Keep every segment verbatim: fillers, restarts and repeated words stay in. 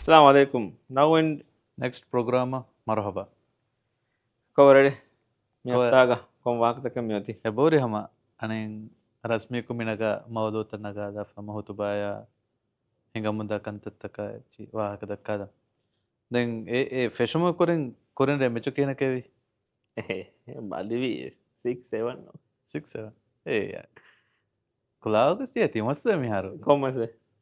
އައްސަލާމު ޢަލައިކުމް. ނަވީން. ނެކްސްޓް ޕްރޮގްރާމަށް މަރުޙަބާ. ކޮބާ ރޭ؟ މި ކޮބާ؟ ހަފްތާގަ ކޮން ވާހަކަތަކެއް މި އޮތީ؟ އެ ބޯރި ހަމަ އަނެއް ރަސްމީ ކު މި ނަގާ މައުޟޫޢުތައް ނަގާލާފަ ހަމަ ހުތުބާޔާ ހިނގަމުންދާ ކަންތައްތަކާ އެއްޗި ވާހަކަ ދައްކާލަން. ދެން އެ، އެ ފެށުމުގެ ކުރިން، ކުރިން ރޭ މެޗު ކިހިނެއް ކެވީ؟ ބަލިވީ ސިކްސް ސެވަން. ސިކްސް ސެވަން. އޭ، ކުލާގަސް ތިޔަ ތިމައްސަ މިހާރު. ކޮންމަސް؟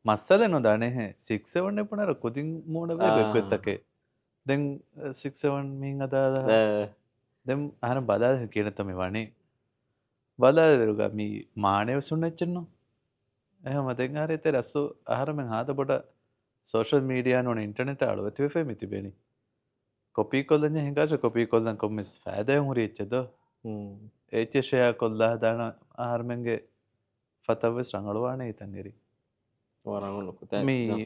މައްސަލަ ނުދާނެހެ. ސިކްސް ސެވަން އެ ބުނަރަ ކުދިން މޫނަ ވޭ އާ. ގޮތްގޮތްތަކެއް. ދެން، އަ، ސިކްސް ސެވަން މީން އަދާ އަދާ. އެ. ދެން އަހަރެން ބަލާލި ކިހިނެއްތަ މި ވަނީ. ބަލާލިދިރުގަ މީ މާނައެއް ވެސް ހުންނަ އެއްޗެއްނު. އެހެމަ ދެން އަހަރެ ތެ ރަސްސު އަހަރެމެން ހާދަ ބޮޑަށް ސޯޝަލް މީޑިއާ ނޫން އިންޓަނެޓް އަޅުވެތިވެފައި މި ތިބެނީ. ކޮޕީ ކޮށްލަންޏެ ހިނގާށެ ކޮޕީ ކޮށްލަން ކޮންމެސް ފައިދާއެއް ހުރި އެއްޗެއް ދޯ؟ ހުން. އެއްޗެއް ޝެއާ ކޮށްލާ ހަދާނަ އަހަރެމެންގެ ފަތަށް ވެސް ރަނގަޅުވާނެ ހިތަށް އެރި. ވަރަށް ރަނގަޅު ނުކުތާ. މި ދޯ؟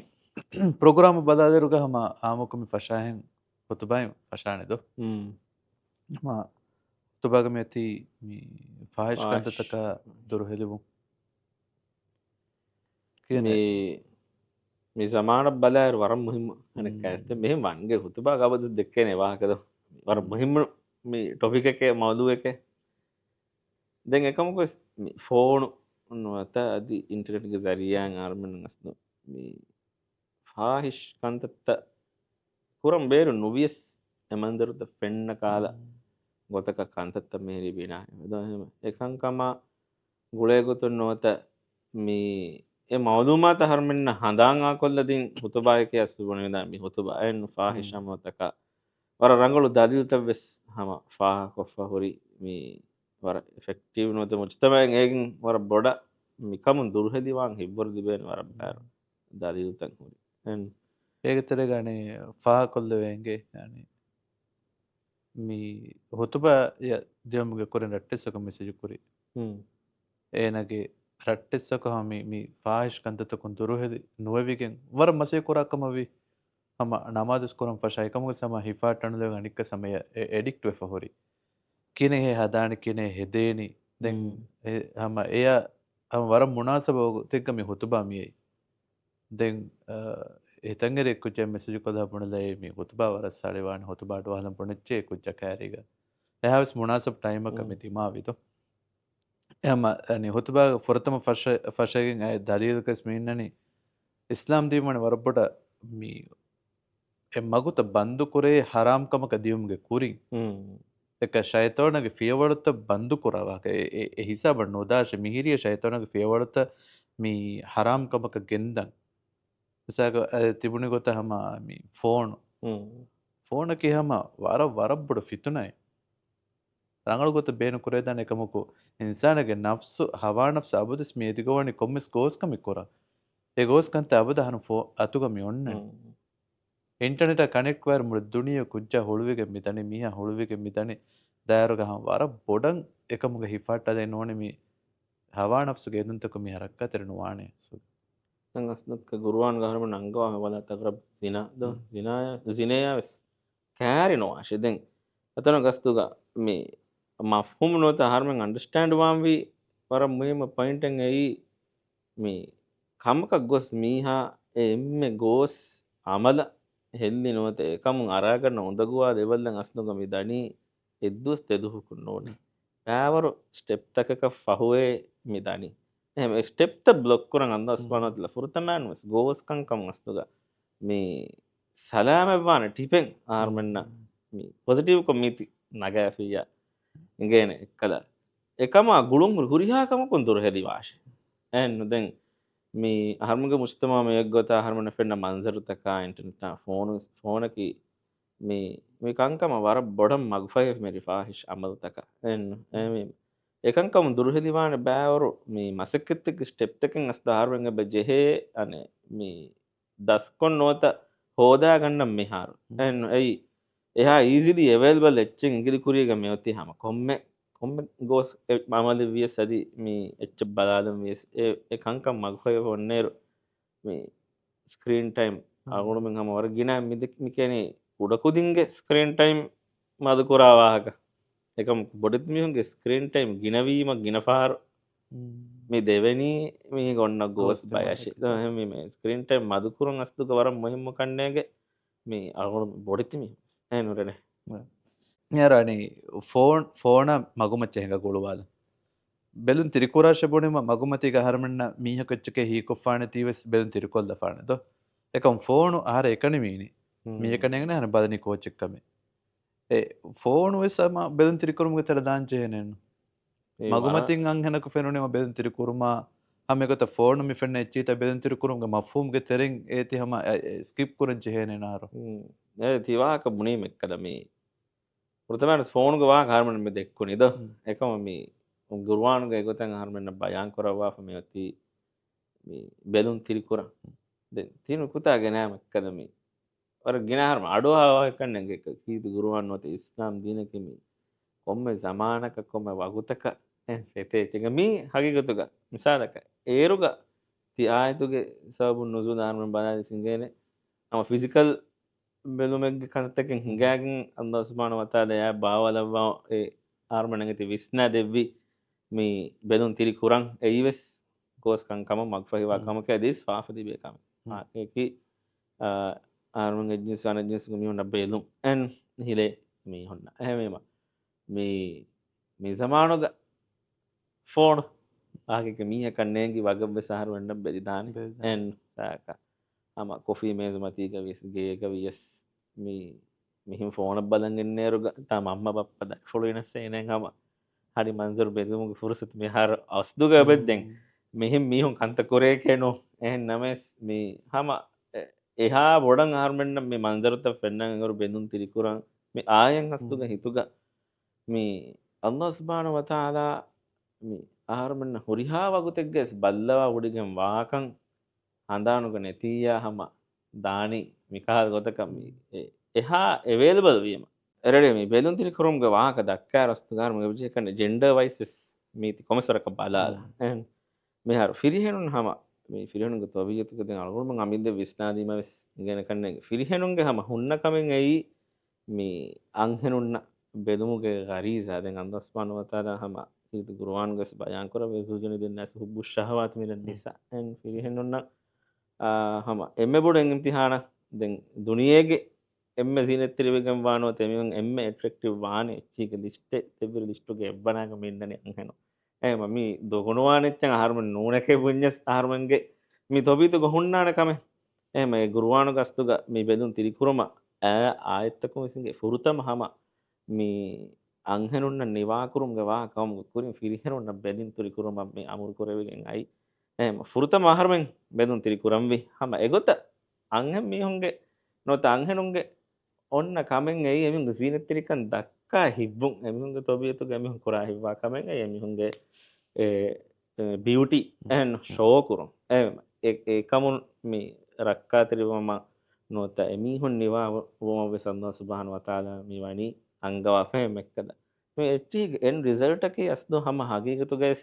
ޕްރޮގްރާމް ބަލާލިއިރުގަ ހަމަ އާއްމުކޮށް މި ފަށާހެން ހުތުބާއިން ފަށާނެ ދޯ؟ ހުން. ހަމަ ހުތުބާގަ މި އޮތީ މި ފާހިޝް ފާހިޝް. ކަންތައްތަކާ ދުރުހެލިވުން. ކިޔަން މި، މި ޒަމާނަށް ބަލާއިރު ވަރަށް މުހިއްމު އަނެއްކާ ހުން. އެސް މިހެން ވަންގެ ހުތުބާ ގަބަދު ދެއްކޭނެ ވާހަކަ ދޯ؟ ވަރަށް މުހިއްމު މި ޓޮޕިކެކޭ، މައުޟޫއެކޭ. ދެން އެކަމަކު ވެސް މި ފޯނު ނުވަތަ އަދި އިންޓަނެޓްގެ ޒަރީއާއިން އަހަރުމެން އަސްލު މި ފާހިޝް ކަންތައްތައް ކުރަން ބޭރު ނުވިޔަސް އެމަންޒަރުތައް ފެންނަ ކާލަ ގޮތަކަށް ކަންތައްތައް މިހިރީ ބިނާ ވެދޯ. އެހެން އެކަންކަމާ ގުޅޭގޮތުން ނުވަތަ މި އެ މައުލޫމާތު އަހަރުމެންނަށް ހަނދާން އާކޮށްލަދިން ހުތުބާއެކޭ އަސްލު ބުނެވިދާ މި ހުތުބާއެއްނު ފާހިޝް ހުން. އަމަލުތަކާ ވަރަށް ރަނގަޅު ދަލީލުތައް ވެސް ހަމަ ފާހަގަކޮށްފަ ހުރި މި ވަރަށް އެފެކްޓިވް ނުވަތަ މުޖްތަމައެއް އޭގެން ވަރަށް ބޮޑަށް މިކަމުން ދުރުހެލިވާން ހިތްވަރު ލިބޭނެ ވަރަށް ބާރު ދަލީލުތައް ހުރި. އެން. އޭގެ ތެރޭގަ އަނެއް ފާހަގަކޮށްލެވޭނގެ އަނެއް މި ހުތުބާ ދިޔުމުގެ ކުރިން ރައްޓެއްސަކު މެސެޖު ކުރި. ހުން. އޭނަގެ ރައްޓެއްސަކު ހަމަ މި، މި ފާހިޝް ކަންތައްތަކުން ދުރުހެލި ނުވެވިގެން ވަރަށް މަސައްކަތް ކުރާ ކަމަށްވީ. ހަމަ ނަމާދުވެސް ކުރަން ފަށާ އެކަމުގެ ހަމަ ހިފާއްޓަނުލެވެން އަނެއްކާ ހަމަ އެ، އެ، އެޑިކްޓް ވެފަ ހުރި. ކިނެހޭ ހަދާނެ، ކިނެ ހެދޭނީ. ދެން ހުން. އެ، ހަމަ އެޔާ ހަމަ ވަރަށް މުނާސަބަ ތެއްގަ މި ހުތުބާ މިއައީ. ދެން، އަ، ހިތަށްއެރި ކުއްޖާ މެސެޖު ކޮށްލާ ބުނެލައި މި ހުތުބާ ވަރަށް ސަޅިވާނެ ހުތުބާ އަޑުއަހަލަން ބުނެއްޗޭ ކުއްޖާ ކައިރީގަ. އެހާވެސް މުނާސަބު ޓައިމަކަށް މި ހުން. ދިމާވި ދޯ؟ އެހަމަ، އަނި ހުތުބާގެ ފުރަތަމަ ފަށަ-، ފަށައިގެން އައި ދަލީލުގަސް މި އިންނަނީ އިސްލާމް ދީން ވަނީ ވަރަށް ބޮޑަށް މި އެ މަގުތައް ބަންދުކުރޭ ހަރާމް ކަމަކަށް ދިޔުމުގެ ކުރިން. ހުން. އެކަ ޝައިޠާނާގެ ފިޔަވަޅުތައް ބަންދުކުރާ ވާހަކަ އެ، އެ، އެ ހިސާބަށް ނުދާށޭ މިހިރީ ޝައިޠާނާގެ ފިޔަވަޅުތައް މި ހަރާމް ކަމަކަށް ގެންދަން. މިސާލަކަށް، އަ، ތިބުނި ގޮތަށް ހަމަ މި ފޯނު. ހުން. ފޯނަކީ ހަމަ ވަރަށް، ވަރަށް ބޮޑު ފިތުނައެއް. ރަނގަޅު ގޮތަށް ބޭނުން ކުރެވިދާނެ އެކަމަކު، އިންސާނެއްގެ ނަފްސު، ހަވާ ނަފްސު އަބަދުވެސް މި އެދިގޮވަނީ ކޮންމެސް ގޯސް ކަމެއް ކުރަން. އެ ގޯސް ކަންތައް އަބަދު އަހަރު އަތުގަ މި އޮންނަނީ. ހުން. އިންޓަނެޓާ ކަނެކްޓްވާއިރު މުޅި ދުނިޔެ ކުއްޖާ ހުޅުވިގެން މިދަނީ، މީހާ ހުޅުވިގެން މިދަނީ. ދާއިރުގަ ހަމަ ވަރަށް ބޮޑަށް އެކަމުގަ ހިފާއްޓާލައި ނޫނީ މި ހަވާ ނަފްސުގެ އެދުންތަކުން މި ހަރަކާތެރި ނުވާނެ. ދެން އަސްލު ގުރުއާންގަ އަހަރުމެން އަންގަވާ މި ވަލާ ތަގްރަބް ޒިނާ ދޯ؟ ހުން. ޒިނާޔާ، ޒިނޭޔާ ވެސް ކައިރި ނުވާށޭ. ދެން އަތޮޅު ގަސްތުގަ މި މަފްހޫމު ނުވަތަ އަހަރުމެން އަންޑަސްޓޭންޑް ވާންވީ ވަރަށް މުހިއްމު ޕޮއިންޓެއް އެއީ މި ކަމަކަށް ގޮސް މީހާ އެ އެންމެ ގޯސް އަމަލަށް ހެއްލި ނުވަތަ އެކަމުން އަރާގަންނަ އުނދަގޫވާ ލެވެލްއަށް އަސްލުގަ މި ދަނީ އެއްދުވަސް ދެދުވަހަކުން ނޫނީ. ބައިވަރު ސްޓެޕްތަކަކަށް ފަހުވޭ މި ދަނީ. އެހެން އެ ސްޓެޕްތައް ބްލޮކް ކުރަން އަﷲ ސުބްޙާނަހޫ ވަތަޢާލާ ފުރަތަމައިން ވެސް ގޯސް ކަންކަމަށް އަސްލުގަ މި ސަލާމަތްވާނެ ޓިޕެއް އަހަރުމެންނަށް މި ޕޮޒިޓިވްކޮށް މީތި ނަގާފިއްޔާ އިނގޭނެ އެއްކަލަ. އެކަމާ ގުޅުން ހުރި ހުރިހާ ކަމަކުން ދުރުހެލިވާށޭ. އެހެން ނު ދެން މި އަހަރުމެންގެ މުޖްތަމަޢު މި އެއްގޮތަށް އަހަރުމެންނަށް ފެންނަ މަންޒަރުތަކާ އިންޓަނެޓާ ފޯނު، ފޯނަކީ މި، މި ކަންކަމަށް ވަރަށް ބޮޑަށް މަގުފަހިވެފަ މި ފާހިޝް އަމަލުތަކަށް. އެން، އެ މި، އެކަންކަމުން ދުރުހެލިވާނެ ބައިވަރު މި މަސައްކަތްތަކެއް ސްޓެޕްތަކެއް އަސްލު އަހަރުމެން އެބަ ޖެހޭ އަނެއް މި ދަސްކޮށް ނުވަތަ ހޯދާގަންނަން މިހާރު. އެން، އެއީ އެހާ އީޒިލީ އެވެލްބަލް އެއްޗެއް އިނގިލި ކުރީގަ މިއޮތީ ހަމަ ކޮންމެ، ކޮންމެ ގޯސް އެ އަމަލެއް ވިޔަސް އަދި މި އެއްޗެއް ބަލާލަން ވިޔަސް އެ، އެ ކަންކަން މަގުފަހިވެފަ އޮންނައިރު މި ސްކްރީން ޓައިމް އަޅުގަނޑުމެން ހަމަ ވަރަށް ގިނަ މި ދެ-، މި ކިޔަނީ ކުޑަކުދިންގެ ސްކްރީން ޓައިމް މަދުކުރާ ވާހަކަ. އެކަމަކު ބޮޑެތި މީހުންގެ ސްކްރީން ޓައިމް ގިނަވީމަ ގިނަ ފަހަރު މި ދެވެނީ މީގެ އޮންނަ ގޯސް ގޯސް ބަޔަށި. ދެމާލަކަށް. އެހެންވީމަ ސްކްރީން ޓައިމް މަދުކުރުން އަސްލުގަ ވަރަށް މުހިއްމު ކަންނޭގެ މި އަޅުގަނޑު ބޮޑެތި މީހުން އެހެން ނުރެނެ. މިހާރު އަނި ފޯން، ފޯނަށް މަގުމައްޗަށް ހިނގާ ގުޅުވާލަން. ބެލުން ތިރިކުރާށޭ ބުނީމަ މަގުމަތީގަ އަހަރުމެންނަށް މީހަކު އެއްޗެކޭ ހީކޮށްފާނެތީވެސް ބެލުން ތިރިކޮށްލަފާނެ ދޯ؟ އެކަމް ފޯނު އަހަރެން އެކަނި މީނި. މީހަކަށް ނޭނގެނެ އަހަރެން ބަލަނީ ކޯޗެއްކަމެއް. އެ ފޯނުވެސް ހަމަ ބެލުން ތިރިކުރުމުގެ ތެރެ ދާން ޖެހޭނެއްނު. މަގުމަތިން އަންހެނަކު ފެނުނީމަ ބެލުން ތިރިކުރުމާ، ހަމަ އެގޮތަށް ފޯނު މި ފެންނަ އެއްޗިތައް ބެލުން ތިރިކުރުމުގެ މަފްހޫމްގެ ތެރެއިން އޭތި ހަމަ އެ، އެ، ސްކިޕް ކުރަން ޖެހޭނެ އަހަރު. އެ ތި ވާހަކަ ބުނީމެއްކަލަ މީ. ފުރަތަމަ ފޯނުގެ ވާހަކަ އަހަރުމެން މި ދެއްކުނީ ދޯ؟ އެކަމަ މި ގުރުއާނުގެ އެގޮތަށް އަހަރުމެންނަށް ބަޔާން ކުރައްވާފަ މި އޮތީ މި ބެލުން ތިރިކުރަން. ދެން ތި ނުކުތާ ގެނައިމެއްކަލަ މި ވަރަށް ގިނަ އަހަރު އަޑުއަހާ ވާހަކައެއް ކީރިތި ގުރުއާން ނުވަތަ އިސްލާމް ދީނަކީ މި ކޮންމެ ޒަމާނަކަށް ކޮންމެ ވަގުތަކަށް އެ ފެތޭ އެއްޗެއް. މީ ހަގީގަތުގަ މިސާލަކަށް އޭރުގަ ތި އާޔަތުގެ ސަބަބުން ނުޒޫލު އަހަރުމެން ބަލާލި ސިނގޭނެ ހަމަ ފިޒިކަލް ބެލުމެއްގެ ކަންތައްތަކެއް ހިނގާގެން އަﷲ ސުބްޙާނަހޫ ވަތަޢާލާ އެއާ ބާވާލައްވާ އެ އަހަރުމެން އެނގިތި ވިސްނާ ދެއްވި މި ބެލުން ތިރި ކުރަން އެއީވެސް ގޯސް ކަންކަމަށް މަގުފަހިވާ ކަމަކަށް އަދި ފާފަ ލިބޭ ކަމެއް. އެކި އަހަރުމެން އެއްޖިންސް އަނެއްޖިންސްގެ މީހުންނަށް ބެލުން އެން ހިލޭ މީހުންނަށް. އެހެންވީމަ މި، މި ޒަމާނުގަ ފޯނު އާކެކެ މީހަކަށް ނޭނގި ވަގަށްވެސް އަހަރުމެންނަށް ބެލިދާނެ. އެން ސާކަ ހަމަ ކޮފީ މޭޒުމަތީގަ ވިޔަސް ގޭގަ ވިޔަސް މި މިހެން ފޯނަށް ބަލަން އިންނޭރުގަ ތާ މަންމަ ބައްޕަ ދަރިފުޅު އިނަސް އޭނައަށް ހަމަ ހަރި މަންޒަރު ބެލުމުގެ ފުރުސަތު މިހާރު އަސްލުގަ އެބައްދެން. މިހެން މީހުން ކަންތައް ކުރޭކޭ ނޫ. އެހެން ނަމަވެސް މި ހަމަ އެ، އެހާ ބޮޑަށް އަހަރުމެންނަށް މި މަންޒަރުތައް ފެންނަން އެނގުރު ބެލުން ތިރިކުރަން މި އާޔަތް އަސްލުގަ ހިތުގަ މި އަﷲ ސުބްޙާނަހޫ ވަތަޢާލާ މި އަހަރުމެންނަށް ހުރިހާ ވަގުތެއްގަސް ބައްލަވާ ވުޑިގެން ވާކަން ހަނދާނުގަ ނެތިއްޔާ ހަމަ ދާނީ މިކަހަލަ ގޮތަކަށް މި އެ، އެހާ އެވޭލަބަލް ވީމަ. އެރެޑި މި ބެލުންތިރި ކުރުމުގެ ވާހަކަ ދައްކާ ރަސްތުގާރު މި ޖެހިކަން ޖެންޑަރ ވައިސް ވެސް މީތި ކޮމެސް ވަރަކަށް ބަލާލަ. އެހެން މިހާރު ފިރިހެނުން ހަމަ މި ފިރިހެނުންގެ ތަބީޢަތުގެ ދެން އަޅުގަނޑުމެން އަމިއްލަ ވިސްނާލީމަ ވެސް އިނގޭނެ ކަންނޭނގެ. ފިރިހެނުންގެ ހަމަ ހުންނަ ކަމެއް އެއީ މި އަންހެނުންނަށް ބެލުމުގެ ޣަރީޒާ. ދެން އަﷲ ސުބްޙާނަހޫ ވަތަޢާލާ ހަމަ ކީރިތި ގުރުއާނުގަސް ބަޔާން ކުރައްވައި، "ޒުއްޒިނަތި ނިސާއު ހުއްބު ޝަހަވާތި މިނަ ނިސާ." އެން ފިރިހެނުންނަށް، އާ، ހަމަ އެންމެ ބޮޑު އިމްތިޙާނަށް ދެން ދުނިޔޭގެ އެންމެ ޒީނަތްތެރިވެގެން ވާނު އެމީހުން އެންމެ އެޓްރެކްޓިވް ވާނެ އެއްޗީގެ ލިސްޓެއް، ތެއްވެރި ލިސްޓުގެ އެއްވަނާގަ މި އިންނަނީ އަންހެނުން. އެހެމަ މި ދޮގުނުވާނެ އެއްޗެއް އަހަރުމެން ނޫނެކޭ ބުންޏަސް އަހަރުމެންގެ މި ތަބީޢަތުގަ ހުންނާނެ ކަމެއް. އެހެމަ އެ ގުރުއާނުގެ އަސްލުގަ މި ބެލުން ތިރިކުރުމަށް އާ އާޔަތްތަކުން ވިސްނިގެ ފުރަތަމަ ހަމަ މި އަންހެނުންނަށް ނިވާކުރުމުގެ ވާހަކަ ކަމުގެ ކުރިން ފިރިހެނުންނަށް ބެލުން ތިރިކުރުމަށް މި އަމުރު ކުރެވިގެން އައި. އެހެމަ ފުރަތަމަ އަހަރުމެން ބެލުން ތިރިކުރަންވީ. ހަމަ އެގޮތަށް އަންހެން މީހުންގެ ނުވަތަ އަންހެނުންގެ އޮންނަ ކަމެއް އެއީ އެމީހުންގެ ޒީނަތްތެރިކަން ދައްކާ ހިއްވުން. އެމީހުންގެ ތަބީޢަތުގަ އެމީހުން ކުރާ ހިއްވާ ކަމެއް އެއީ އެމީހުންގެ އެ، އެ، ބިއުޓީ އެހެން ޝޯ ކުރުން. އެ، އެ، އެކަމުން މި ރައްކާތެރިވުމަށް ނުވަތަ އެމީހުން ނިވާ ވުމަށް ވެސް އަﷲ ސުބްޙާނަހޫ ވަތަޢާލާ މި ވަނީ އަންގަވާފައި މެއްކަލަ. މި އެއްޗިހިގެ އެންޑް ރިޒަލްޓަކީ އަސްލު ހަމަ ހަގީގަތުގައި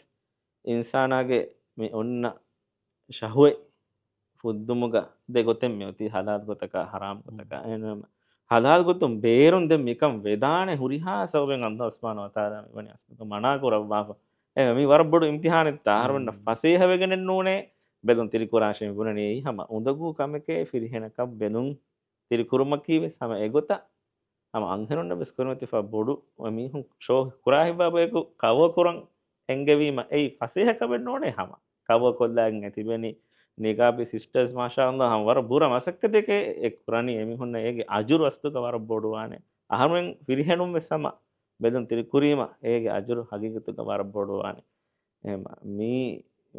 އިންސާނާގެ މި އޮންނަ ޝަހުވަތް ފުއްދުމުގަ ދެ ގޮތެއް މި އޮތީ، ޙަލާލް ގޮތަކާ ޙަރާމް ގޮތަކާ. އެހެންވީމަ ޙަލާލް ގޮތުން ބޭރުން ދެން މިކަން ވެދާނެ ހުރިހާ ސަބަބެއް އަﷲ ސުބްޙާނަހޫ ވަތަޢާލާ މި ވަނީ އަސްލުގަ މަނާ ކުރައްވާފަ. އެ މި ވަރަށް ބޮޑު އިމްތިޙާނެއްތާ އަހަރުމެންނަށް ފަސޭހަވެގެނެއް ނޫނޭ ބެލުން ތިރިކުރާށޭ މި ބުނަނީ. އެއީ ހަމަ އުނދަގޫ ކަމެކޭ ފިރިހެނަކަށް ބެލުން ތިރިކުރުމަކީ ވެސް ހަމަ އެގޮތަށް ހަމަ އަންހެނުންނަށް ވެސް ކުރިމަތިފަ ބޮޑު މީހުން ޝޯ ކުރާ ހިއްވާ ބަޔަކު ކަވަރ ކުރަން އެންގެވީމަ އެއީ ފަސޭހަ ކަމެއް ނޫނޭ. ހަމަ ކަވަރ ކޮށްލާގެން އެ ތިބެނީ ނިޤާބީ ސިސްޓަރސް މާޝާﷲ ހަމަ ވަރަށް ބުރަ މަސައްކަތެކޭ އެ ކުރަނީ. އެމީހުންނަށް އޭގެ އަޖުރު އަސްލުގަ ވަރަށް ބޮޑުވާނެ. އަހަރުމެން ފިރިހެނުން ވެސް ހަމަ ބެލުން ތިރިކުރީމަ އޭގެ އަޖުރު ހަގީގަތުގަ ވަރަށް ބޮޑުވާނެ. އެހެމަ މީ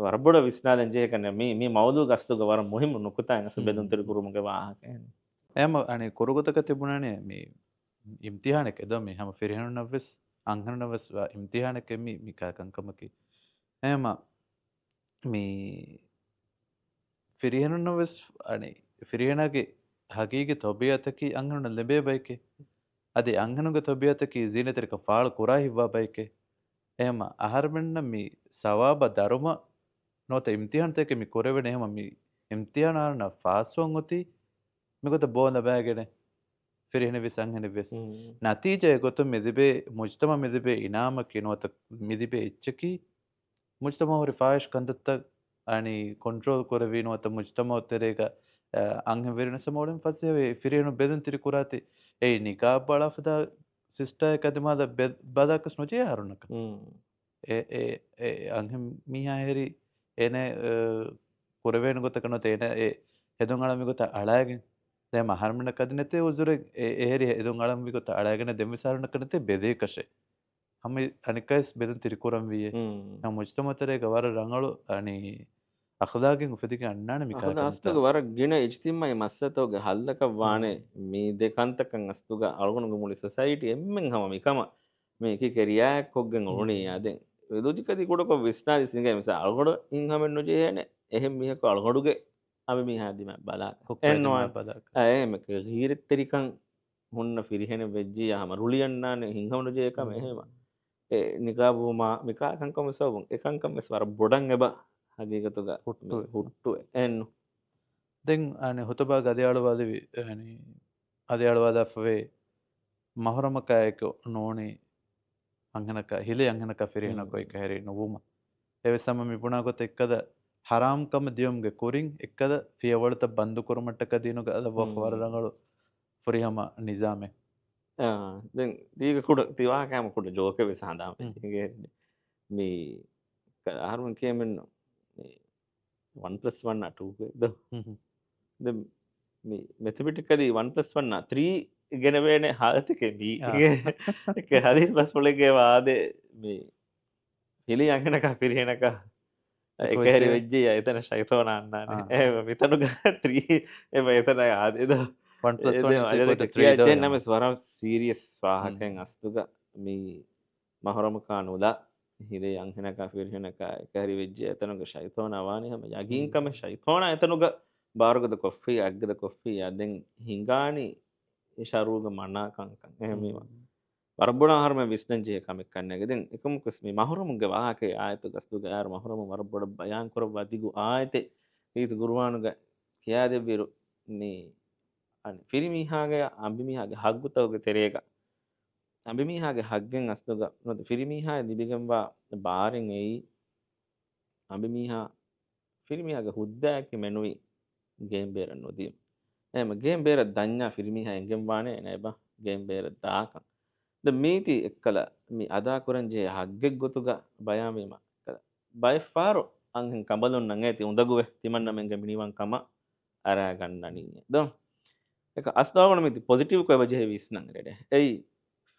ވަރަށް ބޮޑަށް ވިސްނާލަން ޖެހޭ ކަންނޭނގެ. މީ، މީ މައުޟޫގެ އަސްލުގަ ވަރަށް މުހިއްމު ނުކުތާއެއް އަސްލު ބެލުން ތިރިކުރުމުގެ ވާހަކަ. އެހެން އަނެއް ކުރު ގޮތަކަށް ތި ބުނަނީ މީ އިމްތިޙާނެކޭ ދޯ މީ ހަމަ ފިރިހެނުންނަށްވެސް އަންހެނުންނަށްވެސް ވާ އިމްތިޙާނެކޭ މީ، މި ކަ-، ކަންކަމަކީ. އެހެމަ މީ ފިރިހެނުންނަށްވެސް އަނެއް ފިރިހެނާގެ ހަގީގީ ތަބީޢަތަކީ އަންހެނުންނަށް ލެބޭ ބައެކޭ. އަދި އަންހެނުންގެ ތަބީޢަތަކީ ޒީނަތްތެރިކަން ފާޅު ކުރާ ހިއްވާ ބައެކޭ. އެހެމަ އަހަރުމެންނަށް މި ސަވާބާ ދަރުމަ ނުވަތަ އިމްތިޙާންތަކެއް މި ކުރެވެނީ. އެހެމަ މި އިމްތިޙާނާ އަހަރެންނަށް ފާސްވަން އޮތީ މިގޮތަށް ބޯ ލަބާގެނެއް ފިރިހެނެއްވެސް އަންހެނެއްވެސް. ނަތީޖާއެއް ގޮތުން މި ލިބޭ މުޖްތަމަޢަށް މި ލިބޭ އިނާމަކީ ނުވަތަ މި ލިބޭ އެއްޗަކީ މުޖްތަމަޢު ހުރި ފާޙިޝް ކަންތައްތައް އަނި ކޮންޓްރޯލް ކުރެވީ ނުވަތަ މުޖްތަމަޢު ތެރޭގަ، އަ، އަންހެން ވެރިން ސަމަވަޅުން ފަސޭހަވެ ފިރިހެނު ބެލުން ތިރިކުރާތި އެއީ ނިޤާބް އަޅާފަދަ ސިސްޓާއެއް އަދި މާދަ ބެ-، ބަލާކަސް ނުޖެހޭ އަހަރުންނަކަށް. އެ، އެ، އެ އަންހެން މީހާ ހެރި އޭނަ، އަ، ކުރެވޭނެ ގޮތަކަށް ނުވަތަ އޭނަ އެ ހެދުން އަޅަންވި ގޮތަށް އަޅާގެން. ދެން އަހަރުމެންނަކަށް އަދި ނެތޭ އުޒުރެއް އެ، އެ ހެރި ހެދުން އަޅަންވި ގޮތަށް އަޅާގެން ދެންވެސް އަހަރުންނަކަށް ނެތޭ ބެލޭކަށެއް. ހަމަ އަނެއްކާވެސް ބެލުން ތިރިކުރަންވީއޭ. ހުން. މުޖްތަމަޢު ތެރޭގަ ވަރަށް ރަނގަޅު، އަނި، އަޚްލާގެއް އުފެދިގެން އަންނާނެ މި އަޚްލާ ކާކަށް އަސްލުގަ ވަރަށް ގިނަ އިޖްތިމާޢީ މައްސަލަތަކުގެ ހައްލަކަށް ވާނެ. ހުން. މި ދެ ކަންތަކަށް އަސްލުގަ އަޅުގަނޑުގެ މުޅި ސޮސައިޓީ އެންމެން ހަމަ މިކަމަށް މި އެކި ކެރިޔާއެއް ކޮށްގެން އުޅުނީ. ހުން. އާދެ، ލޮޖިކަލީ ކުޑަކޮށް ވިސްނާލި ސިނގޭ މިސާ އަޅުގަނޑު ހިންހަމެއް ނުޖެހޭނެ އެހެން މީހަކު އަޅުގަނޑުގެ އަނބިމީހާ ދިމާ ބަލާ. ހުކުމެއް އެން ދިމާ ނުވާނެ. ބަލާ. އެ، އެ، މެ-، ގީރެއްތެރިކަން ހުންނަ ފިރިހެނެއް ވެއްޖިއްޔާ ހަމަ ރުޅިއަންނާނެ ހިންހަމަ ނުޖެހޭ ކަމެއް ހުން. އެހެމަ. އެ ނިޤާބުވުމާ މިކާ ކަންކަމު ސަބަބުން އެކަންކަން ވެސް ވަރަށް ބޮޑަށް އެބަ ހަގީގަތުގަ ހުއްޓުވޭ. މި ހުއްޓުވޭ. އެއްނު. ދެން އަނެ ހުތުބާ ގަދިއަޅުވާލެވި، އަނެ އަދިއަޅުވާލާފަވޭ މަހުރަމަކާއެކު ނޫނީ އަންހެނަކާ، ހިލޭ އަންހެނަކާ ފިރިހެނަކު ހުން. އެކަހެރި ނުވުމަށް. އެވެސް ހަމަ މި ބުނާ ގޮތަށް އެއްކަލަ ހަރާމް ކަމަށް ދިޔުމުގެ ކުރިން އެއްކަލަ ފިޔަވަޅުތައް ބަންދު ކުރުމަށްޓަކާ ދީނުގަ އަލަށް ވާފަ ވަރަށް ހުން. ރަނގަޅު ފުރިހަމަ ނިޒާމެއް. އާ، ދެން ދީގަ ކުޑަ، ތި ވާހަކަ ހަމަ ކުޑަ ޖޯކެއް ވެސް ހަނދާން ހުން. އިނގޭ މި ކަ-، އަހަރުމެން ކިޔަމެންނު މި ވަން ޕްލަސް ވަން އާ ޓޫ ދޯ؟ ހުން ހުން. ދެން މި މެތެމެޓިކަލީ ވަން ޕްލަސް ވަން އާ ތްރީ ގެނެވޭނެ ހާލަތެކޭ މީ. އާ. އެކެ ހަދީސް ބަސްފުޅެއްގެ ވާދެ މި ހިލީ އަންހެނަކާ ފިރިހެނަކާ އެކަހެރި އެކުވެއްޖެ. ވެއްޖިއްޔާ އެތަނަށް ޝައިޠޯނާ އަންނާނެ. އާ. އެ މިތަނުގަ ތްރީ އެ އެތަނަށް އާދެ ދޯ. ވަން ޕްލަސް ވަން އިޒް އިކުއަލް ޓު ތްރީ ދޯ. ނަމަވެސް ވަރަށް ސީރިއަސް ވާހަކައެއް ހުން. އަސްލުގަ މި މަހުރަމަކާ ނުލާ، ހިލޭ އަންހެނަކާ ފިރިހެނަކާ އެކަހެރި ވެއްޖެ އެތަނުގަ ޝައިޠޯނާ ވާނީ ހަމަ ޔަގީން ކަމެއް. ޝައިޠޯނާ އެތަނުގަ ބާރުގަދަ ކޮށްފިއްޔާ، އަތްގަދަ ކޮށްފިއްޔާ، ދެން ހިނގާނީ ޝަރުޢުގަ މަނާ ކަންކަން. އެހެންވީމަ، ވަރަށް ބޮޑަށް އަހަރުމެން ވިސްނަން ޖެހޭ ކަމެއް ކަންނޭނގެ. ދެން އެކަމަކުވެސް މި މަހުރަމުންގެ ވާހަކައެއް އާޔަތުގަ އަސްލުގަ އޭރު މަހުރަމުން ވަރަށް ބޮޑަށް ބަޔާން ކުރައްވާ ދިގު އާޔަތެއް އީތު ގުރުއާނުގަ ކިޔާދެއްވިއިރު، މި އަނެއް ފިރިމީހާގެ އަނބިމީހާގެ ހައްގުތަކުގެ ތެރޭގަ އަނބިމީހާގެ ހައްގެއް އަސްލުގަ ނުވަތަ ފިރިމީހާއަށް ލިބިގެންވާ ބާރެއް އެއީ، އަނބިމީހާ ފިރިމީހާގެ ހުއްދައަކީ މެނުވީ ގޭން ބޭރަށް ނުދީމަ. އެހެން ގޭން ބޭރަށް ދަންޏާ ފިރިމީހާ އެނގެންވާނެ އޭނަ އެބަ ގޭން ބޭރަށް ދާކަން. ދެން މީތި އެއްކަލަ މި އަދާކުރަން ޖެހޭ ހައްގެއް ގޮތުގަ ބަޔާންވީމަ، އެއްކަލަ ބައެއްފަހަރު އަންހެން ކަނބަލުންނަށް އޭތި އުނދަގޫވެ ތިމަންނަމެންގެ މިނިވަން ކަމަށް އަރާގަންނަނީ ދޯ؟ އެކަ އަސްލު އަޅުގަނޑު މީތި ޕޮޒިޓިވްކޮށް އެބަ ޖެހޭ ވިސްނަން ރެޑެ. އެއީ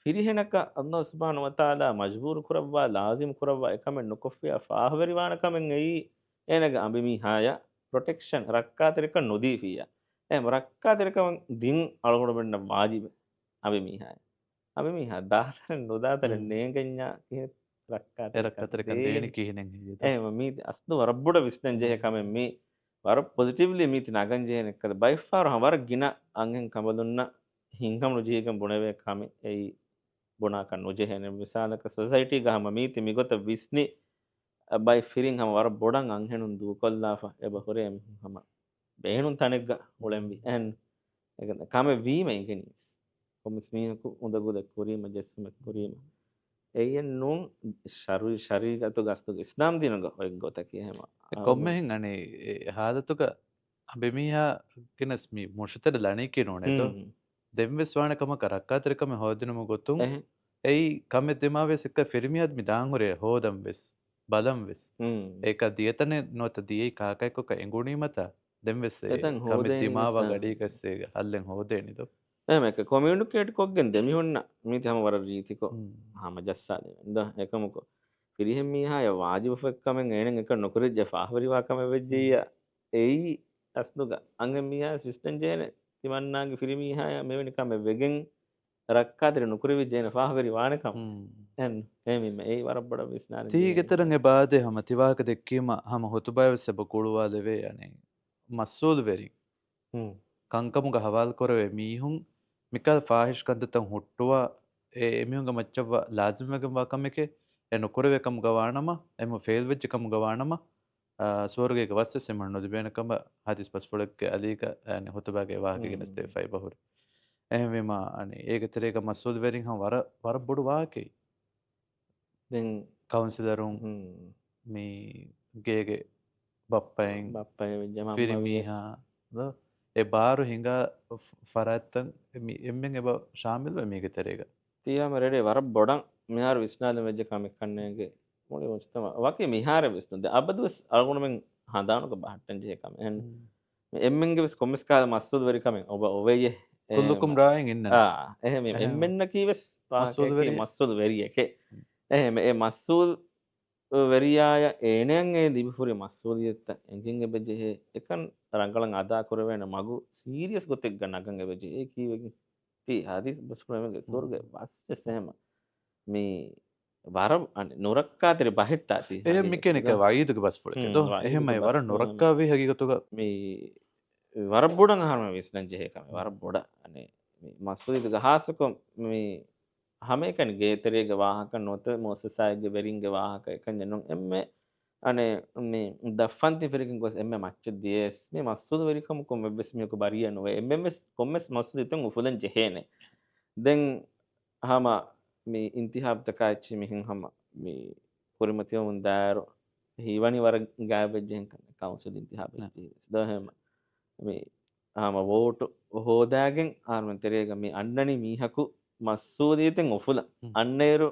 ފިރިހެނަކަށް އައްލާހު ސުބްޙާނަހު ވަތަޢާލާ މަޖްބޫރު ކުރައްވާ، ލާޒިމް ކުރައްވާ އެކަމެއް ނުކޮށްފިއްޔާ ފާހަވެރިވާނެ ކަމެއް އެއީ، އޭނަގެ އަނބިމީހާޔަށް ޕްރޮޓެކްޝަން، ރައްކާތެރިކަން ނުދީފިއްޔާ. އެހެން ރައްކާތެރިކަން ދިން އަޅުގަނޑުމެންނަށް ވާޖިބެއް އަނބިމީހާޔަށް. އަނބިމީހާ ދާތަނެއް ނުދާތަނެއް ހުން. ނޭނގެންޏާ ކިހިނެއް ރައްކާތެރިކަން ރައްކާތެރިކަން ދޭނީ. ދޭނީ ކިހިނެއް ހެއްޔެވެ؟ އެހެން މީ އަސްލު ވަރަށް ބޮޑަށް ވިސްނަން ޖެހޭ ކަމެއް މީ. ވަރަށް ޕޮޒިޓިވްލީ މީތި ނަގަން ޖެހޭނެ އެއްކަލަ ބައެއްފަހަރު ހަމަ ވަރަށް ގިނަ އަންހެން ކަނބަލުންނަށް ހިންހަމަ ނުޖެހިގެން ބުނެވޭ ކަމެއް އެއީ ބުނާކަށް ނުޖެހޭނެ. މިސާލަކަށް ސޮސައިޓީގަ ހަމަ މީތި މިގޮތަށް ވިސްނި ބައެއް ފިރިން ހަމަ ވަރަށް ބޮޑަށް އަންހެނުން ދޫކޮށްލާފަ އެބަ ހުރޭ އެމީހުން ހަމަ ބޭނުން ތަނެއްގަ އުޅެންވީ. އެހެން ކަމެއް ވީމަ އިނގެނީސް. ކޮންމެސް މީހަކު އުނދަގުލެއް ކުރީމަ، ޖެއްސުމެއް ކުރީމަ. އެއްޔެއް ނޫން ޝަރު-، ޝަރީޢަތުގަ އަސްލުގަ އިސްލާމް ދީނުގަ އޮތް ގޮތަކީ އެހެމަ. އެ ކޮންމެހެން އަނެއް އެ ހާލަތުގަ އަނބިމީހާ ގެނެސް މި މުށުތެރެ ލަނީކީ ނޫނޭތޯ؟ ހުން. ދެންވެސް ވާނެ ކަމަކަށް ރައްކާތެރިކަމެއް ހޯދިނުމުގެ ގޮތުން އެހެން. އެއީ ކަމެއް ދިމާވެސް އެއްކަ ފިރިމީހާ މި ދާން ހުރޭ ހޯދަން ވެސް، ބަލަން ވެސް. ހުން. އޭކަ ދިޔަތަނެއް ނުވަތަ ދިޔައީ ކާކައެއްކޮކަށް އެނގުނީމަތާ ދެންވެސް އެ އެތަން ކަމެއް ހޯދޭނީ ދިމާވާ ވެސް ނާ. ގަޑީގަސް އޭގަ ހައްލެއް ހޯދޭނީ ދޯ؟ އެހެމަ އެކަ ކޮމިއުނިކޭޓް ކޮށްގެން ދެމިހުންނަ މީތި ހަމަ ވަރަށް ރީތިކޮށް ހުން. ހަމަޖައްސާލެވެން ދޯ؟ އެކަމަކު ފިރިހެން މީހާޔަށް ވާޖިބުފައްކަމެއް އޭނަ އެކަން ނުކުރެއްޖެ ފާހަވެރިވާ ކަމެއް ވެއްޖެއްޔާ ހުން. އެއީ އަސްލުގަ އަންހެން މީހާޔަސް ވިސްނަން ޖެހޭނެ ތިމަންނާގެ ފިރިމީހާޔަށް މެވެނި ކަމެއް ވެގެން ރައްކާތެރި ނުކުރެވިއްޖެ އޭނަ ފާހަވެރި ވާނެ ކަމަށް. ހުން. އެހެން އެހެންވީމަ އެއީ ވަރަށް ބޮޑަށް ވިސްނާލަން ތީގެ ޖެހޭ. ތެރެން އެ ބާދެ ހަމަ ތިވާހަކަ ދެއްކީމަ ހަމަ ހުތުބާވެސް އެބަ ގުޅުވާލެވޭ އަނެއް މަސްއޫލުވެރިން ހުން. ކަންކަމުގަ ހަވާލުކުރެވޭ މީހުން މިކަހަލަ ފާހިޝް ކަންތައްތައް ހުއްޓުވާ، އެ އެމީހުންގެ މައްޗަށްވާ ލާޒިމްވެގެންވާ ކަމެކޭ، އެ ނުކުރެވޭ ކަމުގަ ވާނަމަ، އެމީހުން ފެއިލްވެއްޖެ ކަމުގަ ވާނަމަ، އާ، ސުވަރުގޭގެ ވަސްވެސް އެމީހުން ނުލިބޭނެ ކަމަށް ހަދީސް ބަސްފުޅެއްގެ އަލީގަ، އަނެއް ހުތުބާގެ ވާހަކަ ހުން. ގެނެސްދެވިފައި އެބަހުރި. އެހެންވީމަ، އަނެއް އޭގެ ތެރޭގަ މަސްއޫލުވެރިން ހަމަ ވަރަށް، ވަރަށް ބޮޑު ވާހަކައެއް. ދެން ކައުންސިލަރުން ހުން. މި ގޭގެ ބައްޕައިން، ބައްޕައިން ވެއްޖެ މަންމަ ފިރިމީހާ، ދޯ؟ އެ ބާރު ހިނގާ ފަ-، ފަރާތްތައް މި އެންމެން އެބަ ޝާމިލްވޭ މީގެ ތެރޭގަ. ތީ ހަމަ ރެޑޭ ވަރަށް ބޮޑަށް މިހާރު ވިސްނާލަން ވެއްޖެ ކަމެއް ކަންނޭނގެ މުޅި މުޖްތަމަ ވަކި މިހާރެއް ވިސްނުން ދޭ. އަބަދުވެސް އަޅުގަނޑުމެން ހަނދާނުގަ ބަހައްޓަން ޖެހޭ ކަމެއް. އެހެން މި އެންމެންގެ ވެސް ކޮންމެސް ކަހަލަ މަސްއޫލުވެރިކަމެއް އޮބަ އޮވެޔޭ. އެހެން ކުއްލުކުމް ރާއިން އިންނަން. އާ، އެހެން މި އެހެން. އެންމެންނަކީ ވެސް ވާހަކައަކީ މަސްއޫލުވެރި. މަސްއޫލުވެރިއެކޭ. އެހެން އެ މަސްއޫލު ވެރިޔާޔަށް އޭނައަށް އެ ލިބިފުރި މަސްއޫލިއްޔަތުތައް އެނގެން އެބަޖެހޭ، އެކަން ރަނގަޅަށް އަދާކުރެވޭނެ މަގު ސީރިއަސް ގޮތެއްގަ ނަގަން އެބަޖެހޭ. އެ ކީއްވެގެން؟ ތީ ހަދީސް ބަސްފުޅު އެނގޭ، ސުވަރުގެ ބަސް ވެސް އެހެމަ. މި ވަރަށް އަނެއް ނުރައްކާތެރި ބަހެއްތާ ތީ ހަދީސް. މިކެނިކަ ވައީދުގެ ބަސްފުޅެކޭ ދޯ؟ އެހެމަ ވަރަށް ނުރައްކާވީ ހަގީގަތުގަ. މި ވަރަށް ބޮޑަށް އަހަރުމެން ވިސްނަން ޖެހޭ ކަމެއް. ވަރަށް ބޮޑަށް. އަނެއް މި މަސްއުލިއްޔަތުގަ ހާއްސަކޮށް މި ހަމައެކަނި ގޭތެރޭގެ ވާހަކަ ނުވަތަ މުއައްސަސާއެއްގެ ވެރިންގެ ވާހަކަ އެކަންޏެއް ނޫން. އެންމެ އަނެއް މި ދަށްފަންތި ފިރިގެން ގޮސް އެންމެ މައްޗަށް ދިޔަސް މި މަސްއުލުވެރިކަމަކުން އެއްވެސް މީހަކު ބަރީއެއް ނުވޭ. އެންމެންވެސް ކޮންމެސް މަސްއުލިއްޔަތެއް އުފުލަން ޖެހޭނެ. ދެން ހަމަ މި އިންތިހާބުތަކާ އެއްޗެއް މިހެން ހަމަ މި ކުރިމަތިވަމުން ދާއިރު ހީވަނީ ވަރަށް ގާތްވެއްޖެހެން ކަން ކައުންސިލް އިންތިހާބެއް ނަ. ދިޔަސް. ދޯ ހަމަ މި ހަމަ ވޯޓު ހޯދާގެން އަހަރުމެން ތެރޭގަ މި އަންނަނީ މީހަކު މަސްއޫލިއްޔަތެއް އުފުލަން. ހުން. އަންނައިރު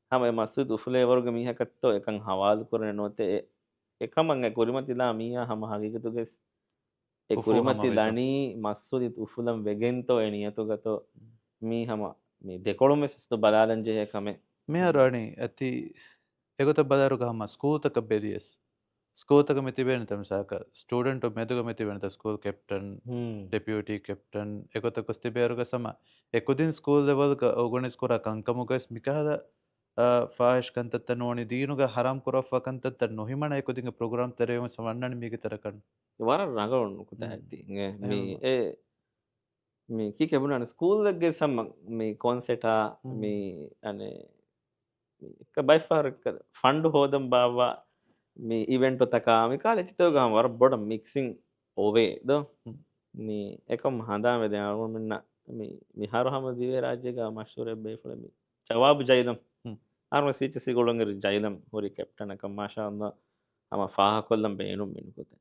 ހަމަ އެ މަސްއޫލިއްޔަތު އުފުލޭ ވަރުގެ މީހަކަށްތޯ އެކަން ހަވާލު ކުރަނީ ނުވަތަ އެ، އެކަމަށް އެ ކުރިމަތިލާ މީހާ ހަމަ ހަގީގަތުގަސް އެ އުފޫ ކުރިމަތި ހަމަވޭތޯ؟ ލަނީ މަސްއޫލިއްޔަތު އުފުލަން ވެގެންތޯ އެ ނިޔަތުގަތޯ މީ ހަމަ މި ދެކޮޅުން ވެސް އަސްލު ބަލާލަން ޖެހޭ ކަމެއް. މިހާރު އަނި އެތި އެގޮތަށް ބަލާއިރުގަ ހަމަ ސްކޫލްތަކަށް ބެލިޔަސް، ސްކޫލްތަކަށް މި ތިބޭނެތަ މިސާލަކަށް ސްޓޫޑެންޓު މެދުގަ މި ތިބޭނެތަ ސްކޫލް ކެޕްޓަން، ހުން. ޑެޕިއުޓީ ކެޕްޓަން އެގޮތަށް ގޮސް ތިބޭއިރުގަ ހަމަ އެ ކުދިން ސްކޫލް ލެވެލްގަ އޯގަނައިޒް ކުރާ ކަންކަމުގަސް މިކަހަލަ، އާ، ފާހިޝް ކަންތައްތައް ނޫނީ ދީނުގަ ހަރާމް ކުރައްވާ ކަންތައްތައް ނުހިމަނާ އެ ކުދިންގެ ޕްރޮގްރާމް ތެރެއިން ވެސް ހަމަ އަންނާނެ މީގެ ތެރެކަން. ވަރަށް ރަނގަޅު ނުކުތާއެއް ތީ. އެ، މި، އެ، މި ކީކޭ ބުނާނެ ސްކޫލްއެއްގެ ސަމަ މި ކޮންސެޓާ މި އަނެއް މި އެއްކަ ބައިފަހަރު އެއްކަ ފަންޑު ހޯދަން ބާއްވާ މި އިވެންޓުތަކާ މި ކާލެ އެއްޗިތަކުގަ ހަމަ ވަރަށް ބޮޑަށް މިކްސިން އޮވޭ ދޯ. މި އެކަމް ހަނދާން ވެދެން އަޅުގަނޑުމެންނަށް މި، މިހާރު ހަމަ ދިވެހިރާއްޖޭގަ މަޝްހޫރެއް ބޭފުޅެއް މި ޝަވާބު ޖައިލަމް. ހުން. އަހަރުމެން ސީއެޗްއެސްސީ ގުޅުން އިރު ޖައިލަމް ހުރި ކެޕްޓަނަކަށް މާޝާﷲ ހަމަ ފާހަގަކޮށްލަން ބޭނުން މިނުކުތަ.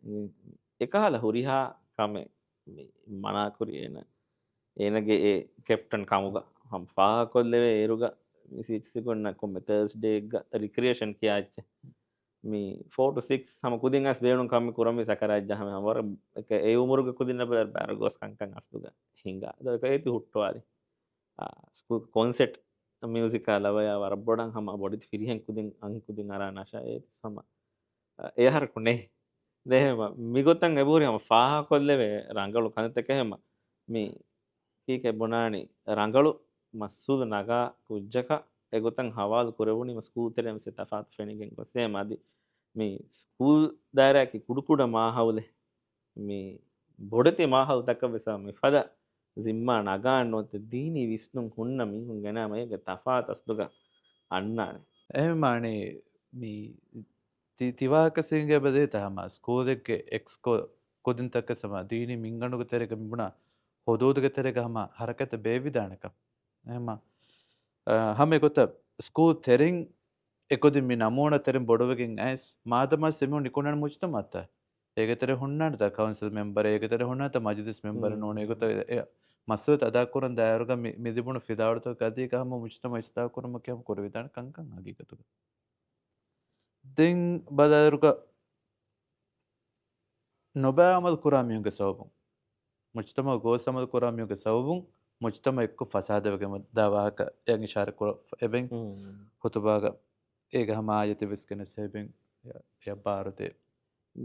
އެކަހަލަ ހުރިހާ ކަމެއް މި މަނާކުރި އޭނަ، އޭނަގެ އެ ކެޕްޓަން ކަމުގަ ހަމަ ފާހަގަކޮށްލެވޭ އޭރުގަ މި ސީއެޗްއެސްސީ ގުޅުން ކޮންމެ ތާސްޑޭއެއްގަ ރިކްރިއޭޝަން ކިޔާ އެއްޗެއް. މި ފޯ ޓު ސިކްސް ހަމަ ކުދިން އަސް ބޭނުން ކަމެއް ކުރަން މި ސަކަރާތް ޖަހަމެ ހަމަ ވަރަށް އެ އުމުރުގެ ކުދިންނަށް ބައި ބައި ގޮސް ކަންކަން އަސްލުގަ ހިނގާ. އެކަ އޭތި ހުއްޓުވާލި. އާ، ސްކޫލް ކޮންސެޓް މިއުޒިކާ ލަވަޔާ ވަރަށް ބޮޑަށް ހަމަ ބޮޑެތި ފިރިހެން ކުދިން އަން ކުދިން އަރާ ނަޝާ އޭތި ހަމަ، އާ، އެ އަހަރަކު ނެހި. ދެހެމަ މިގޮތަށް އެބަހުރި ހަމަ ފާހަގަކޮށްލެވޭ ރަނގަޅު ކަންތައްތަކެއް ހަމަ މި ކީކޭ ބުނާނީ ރަނގަޅު މަސްއޫލު ނަގާ ކުއްޖަކަށް އެގޮތަށް ހަވާލު ކުރެވުނީމަ ސްކޫލް ތެރެއިން ވެސް ތަފާތު ފެނިގެން ގޮސް. އެހެމަ އަދި މި ސްކޫލް ދާއިރާއަކީ ކުޑަކުޑަ މާހައުލެއް. މި ބޮޑެތި މާހައުލުތަކަށް ވެސް މިފަދަ ޒިންމާ ނަގާން ނުވަތަ ދީނީ ވިސްނުން ހުންނަ މީހުން ގެނައިމަ އޭގެ ތަފާތު އަސްލުގަ އަންނާނެ. އެހެންވާނީ މި ތި-، ތިވާހަކަ ސިނގޭ ބެދޭތަ ހަމަ ސްކޫލެއްގެ އެކްސްކޯ ކުދިންތަކަށް ހަމަ ދީނީ މިންގަނޑުގެ ތެރޭގަ މިބުނާ ހުދޫދުގެ ތެރޭގަ ހަމަ ހަރަކާތް ބޭއްވިދާނެކަން. އެހެމަ، އަ، ހަމަ އެގޮތަށް ސްކޫލް ތެރެއިން އެކުދިން މި ނަމޫނާ ތެރެއިން ބޮޑުވެގެން އައިސް، މާދަމާ އެމީހުން ނިކުންނާނެ މުޖްތަމައަށްތަ؟ އޭގެ ތެރެ ހުންނާނެތަ ކައުންސިލް މެމްބަރެއް، އޭގެ ތެރެ ހުންނާނެތަ މަޖިލިސް މެމްބަރެއް ނޫން. އެގޮތަށް އެ މަސްއޫލިއްޔަތު އަދާކުރަން ދާއިރުގަ މި، މި ލިބުނު ފިލާވަޅުތަކުގެ އަދީގަ ހަމަ މުޖްތަމައަށް އިސްލާހު ކުރުމަކީ ހަމަ ކުރެވިދާނެ ކަންކަން ހަގީގަތުގަ. ދެން ބަލާއިރުގަ ނުބައި އަމަލު ކުރާ މީހުންގެ ސަބަބުން، މުޖްތަމައަށް ގޯސް އަމަލު ކުރާ މީހުންގެ ސަބަބުން މުޖްތަމައަށް އެއްކޮށް ފަސާދަވެގެން ދާ ވާހަކަ އެއަށް އިޝާރަތް ކުރައްވައިގެން ހުތުބާގަ އޭގެ ހަމަ އާޔަތެއް ވެސް ގެނެސް ހެބެން އެ، އެ ބާރުދޭ.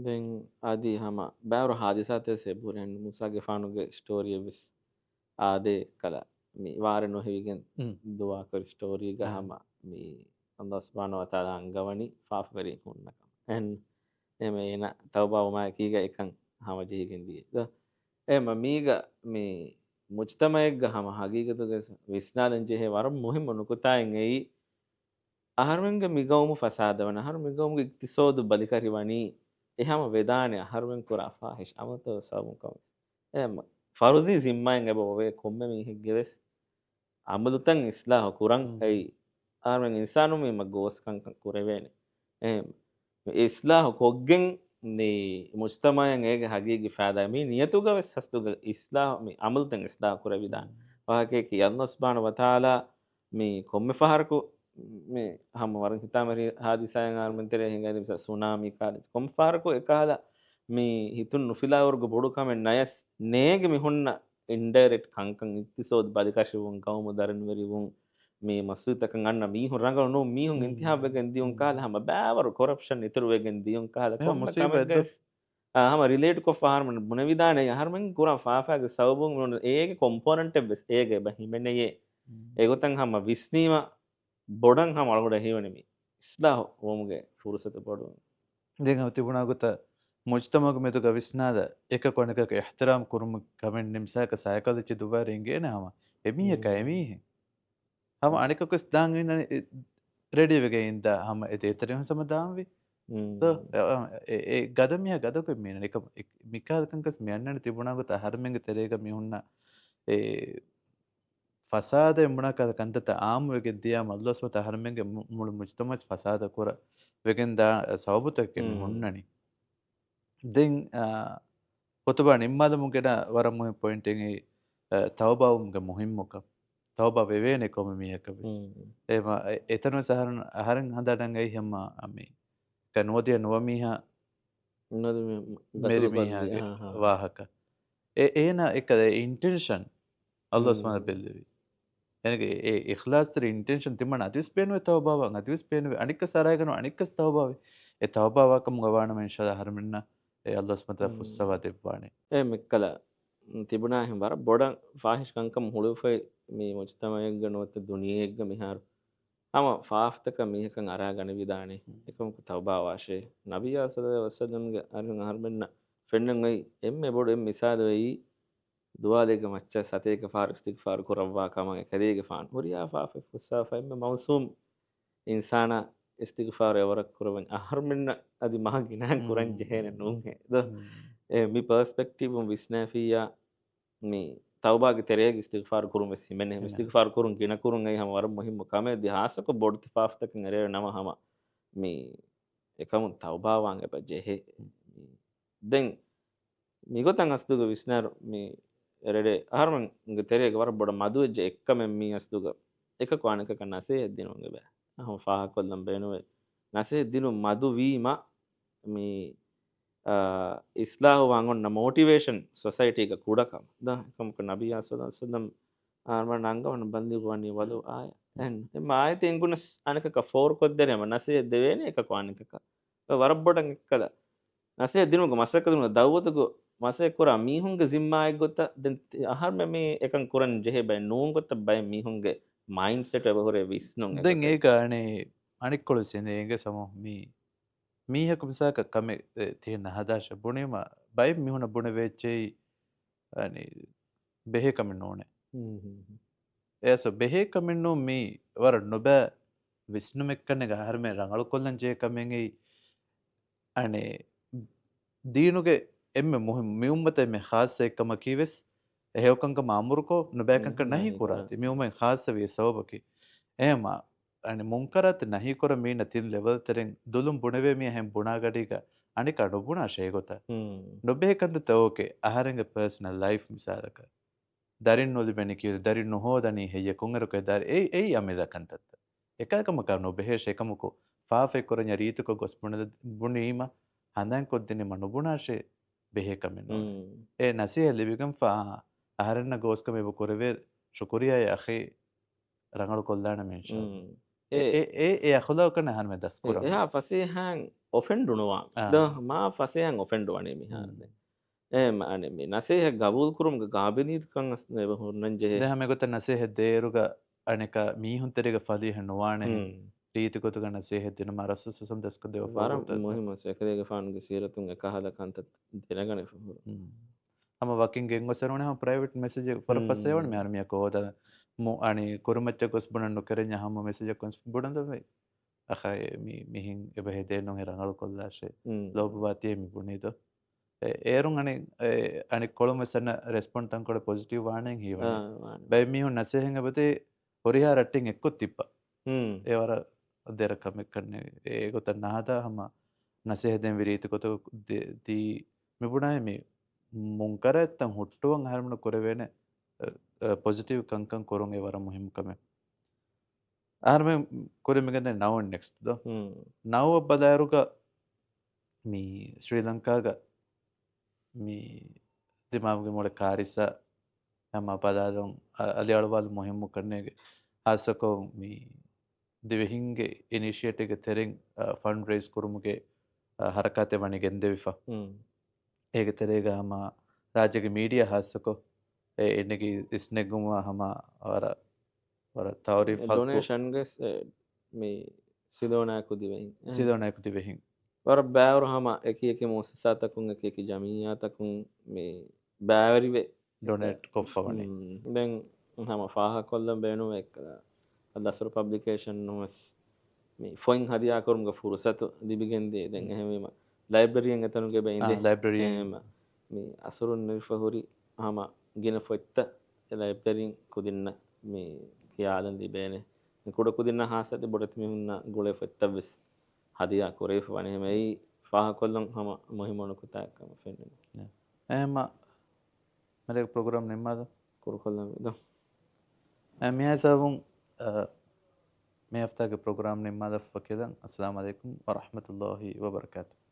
ދެން އަދި ހަމަ ބައިވަރު ހާދިސާތައް އެބަހުރި އަން މޫސާގެފާނުގެ ސްޓޯރީއެއް ވެސް އާދޭ ކަލަ މި ވާރޭ ނުހެވިގެން ދުވާކުރި ސްޓޯރީގަ ހަމަ މި އަﷲ ސުބްޙާނަހޫ ވަތަޢާލާ އަންގަވަނީ ފާފަވެރިން ހުންނަ ކަމަށް. އެހެން އެހެން އޭނަ ތައުބާވުމާއެކީގަ އެކަން ހަމަޖެހިގެން ދިޔަ. އެހެން މީގަ މި މުޖްތަމައެއްގަ ހަމަ ހަގީގަތުގަ ވިސްނާލަން ޖެހޭ ވަރަށް މުހިއްމު ނުކުތާއެއް އެއީ، އަހަރުމެންގެ މި ގައުމު ފަސާދަވަން، އަހަރުމެން މި ގައުމުގެ އިޤްތިޞާދު ބަލިކަށިވަނީ، އެ ހަމަ ވެދާނެ އަހަރުމެން ކުރާ ފާހިޝް އަމަލުތައް ސަބަބުންކަމަށް. އެ ފަރުޟީ ޒިންމާއެއް އެބަ އޮވޭ ކޮންމެ މީހެއްގެ ވެސް އަމަލުތައް އިސްލާހު ކުރަން. އެއީ، އަހަރުމެން އިންސާނުން ވީމަ ގޯސް ކަންކަން ކުރެވޭނެ. އެހެން މި އިސްލާހު ކޮށްގެން މި މުޖްތަމަޢަށް އޭގެ ހަގީގީ ފައިދާ މި ނިޔަތުގަ ވެސް ހަސްދުގަ އިސްލާހު މި އަމަލުތައް އިސްލާހު ކުރެވިދާނެ ވާހަކައަކީ ﷲ ސުބްޙާނަހޫ ވަތަޢާލާ މި ކޮންމެ ފަހަރަކު މި ހަމަ ވަރަށް ހިތާމަވެރި ހާދިސާއެއް އަހަރުމެން ތެރޭ ހިނގައިދިން މިސާ ސުނާމީ ކާލެ ކޮންމެ ފަހަރަކު އެކަހަލަ މި ހިތުން ނުފިލާވަރުގެ ބޮޑު ކަމެއް ނަޔަސް ނޭގެ މި ހުންނަ އިންޑައިރެކްޓް ކަންކަން އިގްތިސޯދު ބަލިކަށިވުން، ގައުމު ދަރަނިވެރިވުން، މި މަސްޖިދުތަކަށް އަންނަ މީހުން ރަނގަޅު ނޫން މީހުން އިންތިހާބުވެގެން ދިޔުން ކަހަލަ ހަމަ ބައިވަރު ކޮރަޕްޝަން އިތުރުވެގެން ދިޔުން ކަހަލަ ކޮންމެ ކަމެއްގަސް އާ، ހަމަ ރިލޭޓް ކޮށްފަ އަހަރުމެން ބުނެވިދާނެ އަހަރުމެން ކުރާ ފާފާގެ ސަބަބުން މި އޭގެ ކޮމްޕޯނެންޓެއް ވެސް އޭގެ އެބަ ހިމެނެޔޭ. އެގޮތަށް ހަމަ ވިސްނީމަ ބޮޑަށް ހަމަ އަޅުގަޑަށް ހީވަނީ މި އިސްލާހު ވުމުގެ ފުރުސަތު ބޮޑު. ދެން ހަމަ ތިބުނާ ގޮތަށް މުޖްތަމަޢުގެ މެދުގަ ވިސްނާލަ އެކަކު އަނެކަކަށް އިޙްތިރާމް ކުރުމުގެ ކަމެއް ނިމިސާކަށް ސައިކޮލޮޖީ ދުވާލެއް އިނގޭނެ ހަމަ އެމީހަކާ އެމީހެއް. ހަމަ އަނެކަކުވެސް ދާން އިންނަނީ ރެޑީވެގެން އިންދާ ހަމަ އެ ދޭތެރެއިން ހަމަ ދާންވީ. ސޯ، އެ، އެ، އެ ގަދަ މީހާ ގަދަކޮށް މީނަން އެކަ-، އެ، މިކާލަ ކަންކަސް މި އަންނަނީ ތިބުނާ ގޮތަށް އަހަރުމެންގެ ތެރޭގަ މި ހުންނަ އެ ފަސާދައެއް ބުނާ ކަހަލަ ކަންތައްތައް އާއްމުވެގެން ދިޔާމަ ﷲ ސުބްޙާނަހޫ ވަތަޢާލާ އަހަރުމެންގެ މު-، މުޅި މުޖްތަމަޢަށް ފަސާދަ ކުރަ ވެގެން ދާ ސަބަބުތަކެއް މި ހުންނަނީ. ދެން، އާ، ޚުތުބާ ނިންމާލަމުން ގެނަ ވަރަށް މުހިންމު ޕޮއިންޓެއް އެއީ، އަ، ތައުބާވުމުގެ މުހިންމުކަން. ތައުބާ ވެވޭނެ ކޮންމެ މީހަކަށް ވެސް. އެ މަ-، އެ-، އެތަނުވެސް އަހަރެން، އަހަރެން ހަނދާން އައި ހަމަ އަ، މި ކަން ނުވަދިޔަ ނުވަ މީހާ މެރި މީހާގެ ވާހަކަ. އެ-، އޭނާ އެކަލޭ އިންޓެންޝަން ﷲ ސުބްޙާނަހޫ ވަތަޢާލާ ބެއްލެވި. އޭނަގެ އެ އިޚްލާޞްތެރި އިންޓެންޝަން ތިމަން އަދިވެސް ބޭނުވޭ ތައުބާވާން، އަދިވެސް ބޭނުވޭ އަނެއްކަސް އަރާގަން އަނެއްކަސް ތައުބާވެ. އެ ތައުބާވާކަމުގަ ވާނަމަ އިންޝާﷲ އަހަރުމެންނަށް އެ ﷲ ސުބްޙާނަހޫ ވަތަޢާލާ ފުއްސަވާ ދެއްވާނެ. އެ މިއްކަލަ ތިބުނާހެން ވަރަށް ބޮޑަށް ފާޙިޝް ކަންކަމުން ހުޅުވިފައި މި މުޖްތަމަޢެއްގަ ނުވަތަ ދުނިޔެއެއްގަ މިހާރު ހަމަ ފާފަތަކަށް މީހަކަށް އަރާ ގަނެވިދާނެ. އެކަމަކު ތައުބާވާށޭ. ނަބިއްޔާ ޞައްލަﷲު ޢަލައިހި ވަސައްލަމްގެ އަރިހުން އަހަރުމެންނަށް ފެންނަން އޮތް އެންމެ ބޮޑު އެއް މިސާލު އެއީ، ދުވާލެއްގެ މައްޗަށް ސަތޭކަ ފަހަރު އިސްތިޣްފާރު ކުރައްވާ ކަމަށް އެކަލޭގެފާނު ހުރިހާ ފާފައެއް ފުއްސާފަ އެންމެ މައުޞޫމް އިންސާނާ އިސްތިޣްފާރު އެވަރަށް ކުރަވަން އަހަރުމެންނަށް އަދި މާ ގިނައިން ކުރަން ޖެހޭނެ ނޫންހޭ ދޯ؟ އެ މި ޕަރސްޕެކްޓިވުން ވިސްނާފިއްޔާ، މި ތައުބާގެ ތެރޭގަ އިސްތިޣްފާރު ކުރުން ވެސް ހިމެނޭ. އިސްތިޣްފާރު ކުރުން ގިނަ ކުރުން އެއީ ހަމަ ވަރަށް މުހިއްމު ކަމެއް. ދި ހާއްސަކޮށް ބޮޑު ތި ފާފަތަކަށް އެރޭ ނަމަ ހަމަ މި އެކަމުން ތައުބާވާން އެބަ ޖެހޭ. ދެން މިގޮތަށް އަސްލުގަ ވިސްނާރު މި ރެޑޭ އަހަރުމެންގެ ތެރޭގަ ވަރަށް ބޮޑަށް މަދުވެއްޖެ އެއްކަމެއް މީ އަސްލުގަ އެކަކު އަނެކަކަށް ނަސޭހަތް ދިނުން އެބަ. އަހަރު ފާހަގަކޮށްލަން ބޭނުވޭ. ނަސޭހަތް ދިނުން މަދުވީމަ މި، އާ، އިސްލާހުވާން އޮންނަ މޯޓިވޭޝަން ސޮސައިޓީގަ ކުޑަކަމަށް. ދާ، އެކަމަކު ނަބިއްޔާ ޞައްލަﷲު ޢަލައިހި ވަސައްލަމް އަހަރުމެން އަންގަވަން ބަލިޣު ޢަނީ ވަލައު އާޔަ. އެހެން، އެ އާޔަތެއް އެނގުނަސް އަނެކަކަށް ފޯރުކޮށްދެރޭ ހަމަ ނަސޭހަތް ދެވޭނެ އެކަކު އަނެކަކަށް. އެ ވަރަށް ބޮޑަށް އެއްކަލަ ނަސޭހަތް ދިނުމުގެ މަސައްކަތުގެ ދައުވަތުގެ މަސައްކަތް ކުރާ މީހުންގެ ޒިންމާއެއްގޮތަށް ދެން ތި-، އަހަރުމެން މި އެކަން ކުރަން ޖެހޭ ބައެއް ނޫން ގޮތަށް ބައެއް މީހުންގެ މައިންޑްސެޓް އެބަ ހުރޭ ވިސްނުން އެ ދެން ގޮތަށް. އޭގަ އަނެއް އަނެއްކޮޅު ސިނދޭ އެނގޭ ސަމޯ މީ މީހަކު މިސާލަކަށް ކަމެއް، އެ، ތިހެން ނަހަދާށޭ ބުނީމަ، ބައެއް މީހުންނަށް ބުނެވޭ އެއްޗެހި، އަނި، ބެހޭ ކަމެއް ނޫނޭ. އެއަސް ބެހޭ ކަމެއް ނޫން މީ ވަރަށް ނުބައި ވިސްނުމެއްކަން އަހަރުމެން ރަނގަޅުކޮށްލަން ޖެހޭ ކަމެއް އެއީ. އަނެ، ދީނުގެ އެންމެ މުހިއްމު، މި އުއްމަތަށް އެންމެ ޚާއްޞަ އެއްކަމަކީ ވެސް، އެ ހެޔޮކަންކަމަށް އަމުރުކޮށް، ނުބައިކަންކަން ނަހީ ކުރާތީ. މި އުއްމަތް ޚާއްޞަވީ އެ ސަބަބަކީ. އެހެމަ، އަނެ، މުންކަރާތެއް ނަހީ ކުރަން މީނަ ތިން ލެވެލް ތެރެއިން ދުލުން ބުނެވޭ މީހާ އެހެން ބުނާ ގަޑީގަ އަނެކާ ނުބުނާށޭ އެގޮތަށް. ނުބެހޭ ކަންތައްތައް އޯކޭ، އަހަރެންގެ ޕާސަނަލް ލައިފް މިސާލަކަށް. ދަރިން ނުލިބެނީ ކީއްވެ؟ ދަރިން ނުހޯދަނީ ހެއްޔޭ؟ ކޮންއިރަކު އެ ދަރި އެއީ، އެއީ އަމިއްލަ ކަންތައްތައް. އެކަކަމަކާ ނުބެހޭށޭ. އެކަމަކު ފާފައެއް ކުރަންޏާ ރީތިކޮށް ގޮސް ބުނެ-، ބުނީމަ، ހަނދާންކޮށްދިނީމަ ނުބުނާށޭ ބެހޭ ކަމެއް ނޫން. އެ ނަސޭހަތް ލިބިގެންފާ، އަހަރެންނަށް ގޯސްކަމެއް އެބަ ކުރެވޭ، ޝުކުރިޔާއޭ އަޚީ، ރަނގަޅު ކޮށްލާނަމޭ އިންޝާﷲ. އެ، އެ، އެ، އެ އަޚުލާޤަކަށް އަހަރެމެން ދަސްކުރާ. އެހާ ފަސޭހައިން އޮފެންޑު ނުވާ. ދޯ، މާ ފަސޭހައިން އޮފެންޑު ވަނީ މިހާރު. އެ، މަ-، އަނެ، މި ނަސޭހަތް ގަބޫލުކުރުމުގެ ގާބިލިއްޔަތުކަން ވެސް އެބަ ހުންނަން ޖެހޭ. ދެން ހަމަ އެގޮތަށް ނަސޭހަތް ދޭއިރުގަ އަނެކާ މީހުން ތެރޭގަ ފަލީހެއް ނުވާނެހެން. ރީތި ގޮތުގަ ނަސޭހަތް ދިނުމަށް ރަސޫލު ސައްސަމް ދަސްކޮށްދެއްވާ ވަރަށް ފަރުވަތަކަށް. މުހިއްމު އެކަލޭގެފާނުގެ ސީރަތުން އެކަހަލަ ކަންތައް ދެނެގަނެފަ ހުރު. ހަމަ ވަކިން ގެންގޮސް އެރުނެ ހަމަ ޕްރައިވެޓް މެސެޖެއް ފަރަށް ފަސޭހަވަން މިހާރު މިޔަކު ހޯދަ މު-، އަނި ކުރިމައްޗަށް ގޮސް ބުނަން ނުކެރެންޏާ ހަމަ މެސެޖަކުން ބުނަން ދޮވެ. އަޚާ މި-، މިހިން އެބަ ހެދޭނު ހެ ރަނގަޅު ކޮށްލާށޭ. ލޯބިވާތީ މި ބުނީ ދޯ. އެ-، އޭރުން އަނި-، އެ-، އަނި ކޮޅުން ވެސް އަންނަ ރެސްޕޮންޑް ތަންކޮޅެއް ޕޮޒިޓިވް ވާނެ ހީވަނީ. އާ، ވާނެ. ބައެއް މީހުން ނަސޭހަތް އެބަތި ހުރިހާ ރައްޓެއް އެއްކޮށް ތިއްބަ. އެ ވަރަށް ދެރަ ކަމެއް ކަންނެވި. އެ ގޮތަށް ނަހަދާ ހަމަ ނަސޭހަތް ދޭން ވިރި އިތުގޮތަކަށް ދި-، ދީ މިބުނާއި މި މުންކަރާތްތައް ހުއްޓުވަން އަހަރެމެންނަށް ކުރެވޭނެ، އަ، އަ، ޕޮޒިޓިވް ކަންކަން ކުރުން އެ ވަރަށް މުހިއްމު ކަމެއް. އަހަރެމެން ކުރި މިގެންދެން ނަވަން ނެކްސްޓް ދޯ؟ ނަވަ ބަލާއިރުގަ މި ސްރީލަންކާގަ މި ދިމާވިގެން އުޅޭ ކާރިސާ ހަމަ ބަލާލުން އަ-، އަލިއަޅުވާލުން މުހިއްމު ކަންނޭގެ. ހާއްސަކޮށް މި ދިވެހިންގެ އިނިޝިއޭޓިވްގެ ތެރެއިން، އަ، ފަންޑް ރޭސް ކުރުމުގެ، އަ، ހަރަކާތެއް ވަނީ ގެންދެވިފަ. އޭގެ ތެރޭގަ ހަމަ ރާއްޖޭގެ މީޑިއާ ހާއްސަކޮށް އެ އެންނެގި އިސްނެގުމާ ހަމަ ވަރަށް، ވަރަށް ތައުރީފް ހައްގު. ޑޮނޭޝަންގެ ސް-، އެ، މި ސިލޯނާއެކު ދިވެހިން. ސިލޯނާއެކު ދިވެހިން. ވަރަށް ބައިވަރު ހަމަ އެކި އެކި މުއައްސަސާތަކުން އެކި އެކި ޖަމިއްޔާތަކުން މި ބައިވެރިވެ ޑޮނޭޓް ކޮށްފަ ވަނީ. މް، ދެން ހަމަ ފާހަގަކޮށްލަން ބޭނުމޭ އެއްކަލަ ދަސްވަރު ޕަބްލިކޭޝަނުން ވެސް މި ފޮތް ހަދިޔާކުރުމުގެ ފުރުސަތު ލިބިގެންދިޔަ. ދެން އެހެންވީމަ ލައިބްރަރީއެއް އެތަނުގެ އާ، ބެއިނދެ. ލައިބްރަރީއެއް. އެހެންވީމަ މި އަސަރުން ނެރިފަ ހުރި ހަމަ ގިނަ ފޮތްތައް އެ ލައިބްރަރީން ކުދިންނަށް މި ކިޔާލަން ލިބޭނެ. ކުޑަކުދިންނަށް ހާއްސަ ތި ބޮޑެތި މީހުންނަށް ގުޅޭ ފޮތްތައް ވެސް ހަދިޔާ ކުރެވިފަ ވަނީ. އެހެންވެ އެއީ ފާހަގަކޮށްލަން ހަމަ މުހިއްމު ނުކުތާއެއް ކަމަށް ފެންނަނީ. އެހެންމަ މަރޭގެ ޕްރޮގްރާމް ނިންމާލަން. ކުރުކޮށްލަން ވިދާ. އެ، މިހާ ހިސާބުން، އަ، މި ހަފްތާގެ ޕްރޮގްރާމް ނިންމާލައްވަ ކިޔަލަން. އައްސަލާމު ޢަލައިކުމް ވަރަޙްމަތުﷲި ވަބަރަކާތުހު.